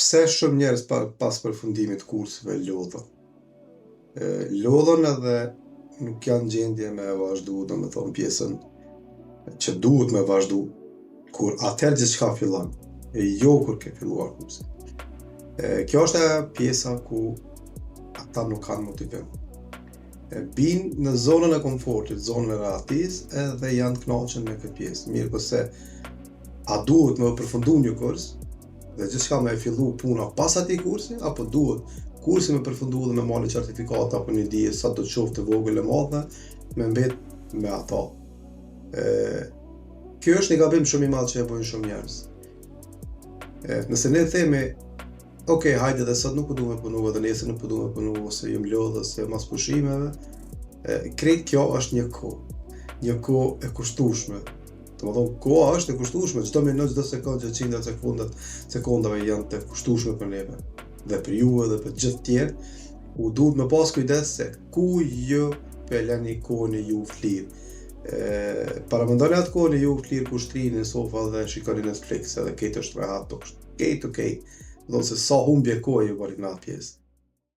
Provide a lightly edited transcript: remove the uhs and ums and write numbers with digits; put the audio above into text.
Pse shumë njerëz pas përfundimit të kurseve lodhen? Lodhen edhe nuk janë gjendje me vazhdu, do me thonë, pjesën që duhet me vazhdu, kur atëherë gjithçka fillon, e jo kur ke filluar kursin. Kjo është e pjesa ku ata nuk kanë motivim. Bin në zonën e komfortit, zonën e rehatisë, edhe janë të kënaqur me këtë pjesë. Mirë, po se a duhet me përfundu një kurs dhe gjithçka me e fillu puna pas atij kursi, apo duhet kursi me përfundu dhe me marrë një certifikatë apo një dije sa do të qoftë të vogël e madhe, me mbet me ato. E, kjo është një gabim shumë i madh që e bëjnë shumë njerëz. Nëse ne themi, ok, hajde dhe sot nuk po du me punu, edhe nesër nuk po du me punu, ose jam lodhë, ose mas pushimeve, krejt kjo është një kohë. Një kohë e kushtueshme. Do të thonë, koha është e kushtueshme, çdo minutë, çdo sekondë, çdo qindra sekondat, sekondave janë të kushtueshme për neve dhe për ju edhe për gjithë tjerë, u duhet me pas kujdes se ku ju po e leni kohën e ju të lirë. Paramendoni atë kohën e ju të lirë ku shtrini në sofa dhe shikoni Netflix edhe krejt është rehat është. Krejt okej. Do të thonë se sa humbje kohë ju bëni në atë pjesë.